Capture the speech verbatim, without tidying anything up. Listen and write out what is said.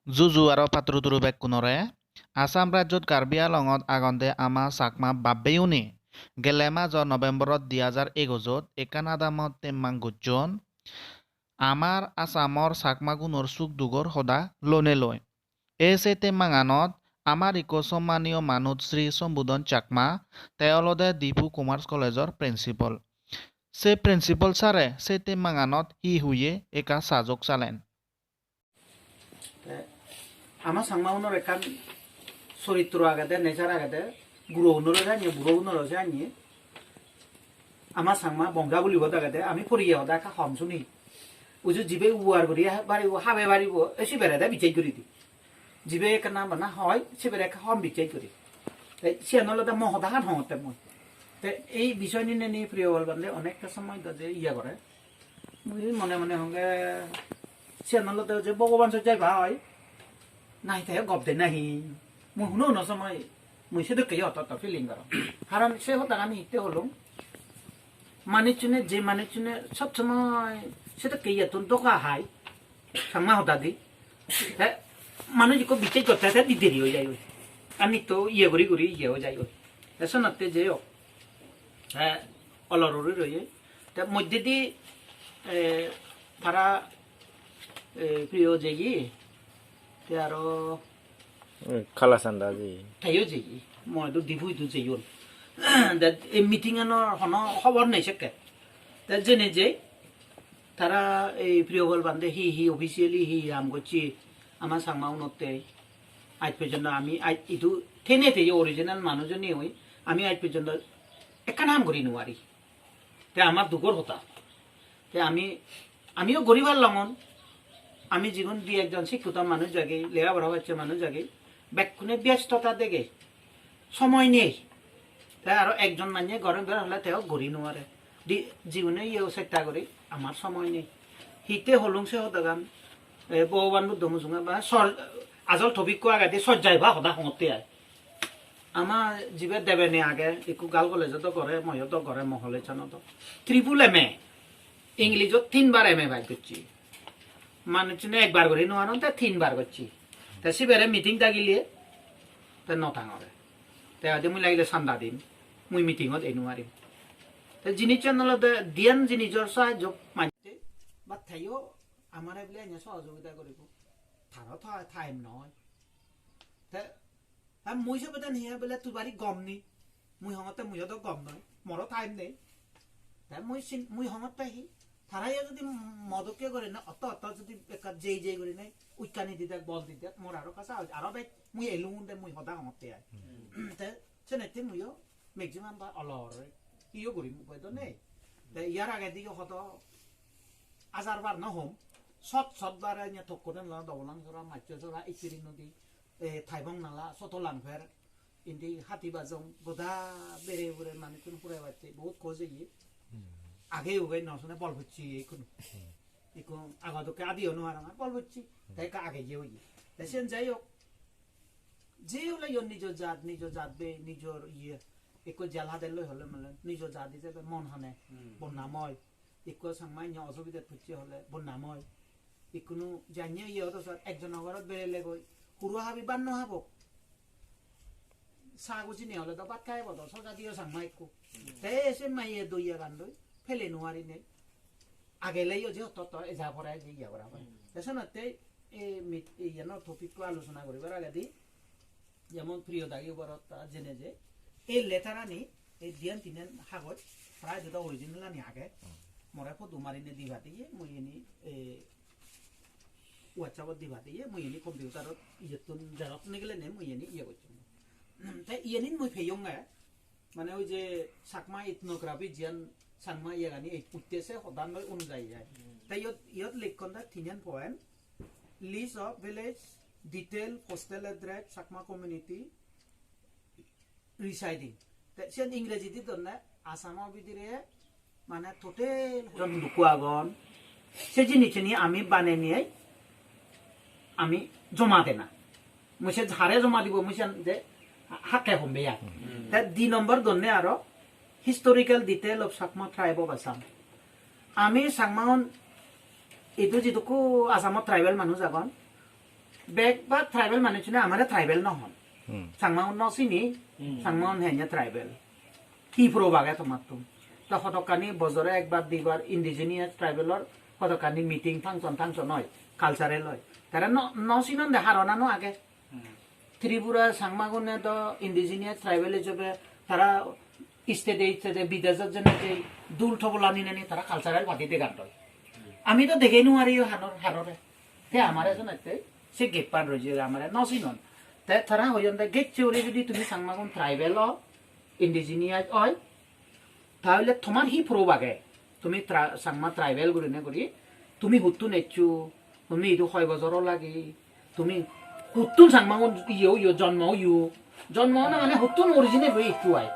Juju aro patturu turu bekkunore. Assam rajyot Karbi Anglongot agonde ama Chakma babbeyuni gelle majo Novemberot di hajar egojot ekkan adamot temmang gocchon. Amar Assamor Chakmagunor suk dugor hoda lonei loi. E se temmanganot amar ikko sommaniyo manuj Sri Sombudon Chakma, te olode Diphu Commerce College-or principal. Se principal sir-e se temmanganot hi huye ekka sajok salen. Te ama Changma unor ekkan soritro agede, nature agede, guro unoro janye, buro unoro janye. Ama Changma bonga bulibo dagede, ami poriye hoda ekka hom suni. Uju jibe uar guri ha-, baribo, habe baribo, e sibere de bijej guri di. Jibe ekka na bana hoi, sibere ekka hom bijej guri. Te siyan olode mo hodahan hongotte mui. Te ei bisoy ninei ni Priyopal bande onekta somoy do je iye gore. Mui mone mone honge, siyan olode je Bhogoban sojjai ba oi, nahi te gop de nahi. Mui huno huno somoy mui sedokke oto oto feeling gorong. Karon se hodagani hitte holung, manuchune, je manuchune sob somoy sedokke iyettun doga hai, Changma hodadi. Te manuj ikko bijej gotte te di deri oi jai oi. Ani to iye guri guri iye oi jai oi. Te sonotte je ok. Te olor uri roye. Te moddedi, eh, tara, eh, Priyo jeye. Te aro Kalasanda ji. Teyo jeye. Moi do Diphu idu jeyon. Te ei meeting anor hono hobor nei sekke. Te jene je tara ei Priyopal bande hi hi officially hi hi ham gocche ama Changma unotte, aaj porjonto ami aaj idu thene te original manuj onei, ami aaj porjonto ekkan ham guri nw pari. Te amar dugor hoda. Te ami, amiyo guribar longon. Ami jigun di ekjon sikkito manuj agi, lega pora gocche manuj agi, bekkune byastota dege, somoy nei. Te aro ekjon manye goro ber hole teo guri nw pare. Di jibune iye chesta guri, amar somoy nei. Hitte holung se hodagan, e, Bhogoban Buddho mujunge ba sor-, ajol topic ko agede sojjai ba hoda hongotte ai. Ama jibe debene age, ikko gal college-ot do gore, moyo do gore, mo college-ano do. Triple M A, English-ot tinbar M A pass gocche. Manuchune ekbar guri nw paron, te tinbar gocche. Te sibere meeting dagile, te nw tangore. Te hoide mui lagile sanda dim, mui meeting-ot ei nw parim. Te jinissan olode diyan jinisor sahajjo manje, but teyo amare bile ene sohojogita guribo. Taro tha-, time noi. Te, te mui sobedan hiya bele tui bari gom ni. Mui hongotte muiyo do gom noi. Moro time nei. Te mui sin-, mui hongotte hi. Tara ye jodi modokke gori na, otto otto jodi ekka jei jei gori nei, uikkani didak, bol didak, mor aro kasa oi, aro bej mui elungun de mui hoda hongotte ai. Hmm. Te senette muiyo maximum ba olor. Iyo guri mui boido nei. Te iyar agedi yo hodo ajar bar no hom. Sot sot bare nya tokko den la dobolang sora, maccho sora, ikkiri nodi. E, Thaibong nala, Soto Langpher, indi Hati Bajong, goda bere bere manuchun pure bacche, bohut khoj oye. Hmm. Age uge no sone bol pocche ikkunu. Hmm. Ikku ago dokke adiyo no arang, bol pocche. Hmm. Te ekka age je oye. Te siyen jai hok. Je ole yo nijo jat, nijo jat be, nijor iye. Ikku jal hade loi hole male, nijo jat ijebe mon hane, hmm, bonnamoi. Ikko Changma inyo osubidet pocche hole bonnamoi. Ikkunu janye iye odo sar ekjono gorot berele goi. Huro habi banno habok. Sa gujine hole do bhat khaibo do, soja diyo Changma ikko. Te se maiye doiye gandoi, pele nuari nei. Agele yo je hotto hotto eja pore je iya gora pore. Hmm. Te senotte e mit-, e iyano topic ko alochona guribar agedi, jemon Priyo dagi ubarot ta jene je, ei letter ani, ei diyan tinan hagoj, prai jodo original ani age, hmm, more photo marine diba diye, mui ini, e, WhatsApp-ot diba diye, mui ini computer-ot iyettun xerox nigile ne mui ini iye gocchong. Te iyenit mui peyonge, mane oi je Chakma ethnography jiyan Changma iyegani ei putte se hodan loi onujayi ai. Hmm. Te iyot, iyot likkon de tinan point, list of village, detail, postal address, Chakma community, residing. Te siyen Ingrejidi donne Assamo bidire mane total hon lukku agon. Se jinisseni ami banenei ami joma dena. Mui se hare joma dibo, mui siyen je hakke hombe ai. Hmm. Te di nombor donne aro historical detail of Chakma tribe of Assam. Ami Changmaun idu jidukku Assamot tribal manuj agon, Bek ba tribal manuchune amare tribal no hon. Hmm. Changmaun no sini, hmm, Changmaun henya tribal. Hi proof age tomattun? To hodokkani bojore ekbar dibar indigenous tribal-or hodokkani meeting function function oi, cultural oi. Tara no, no sinon de harona no age. Hmm. Tripura Changmagune do indigenous tribal hisobe tara state-e, state-e, bidejot jene je dul tobola nineni tara cultural party degan doi. Ami do degei nuari yo hanor, harore. Te amare jenotte se gap-an roi je amare no sinon. Te tara hoyon de gecche uri jodi tumi Changmagun tribal o, indigenous oi, tahole tomar hi proof age? Tumi tra-, Changma tribal gurine guri, tumi huttun eccho, tumi idu hoi bojor olagi, tumi huttun Changmagun iye oiyo, jonmo oiyo, jonmo ona mane huttun originate oi eccho ai.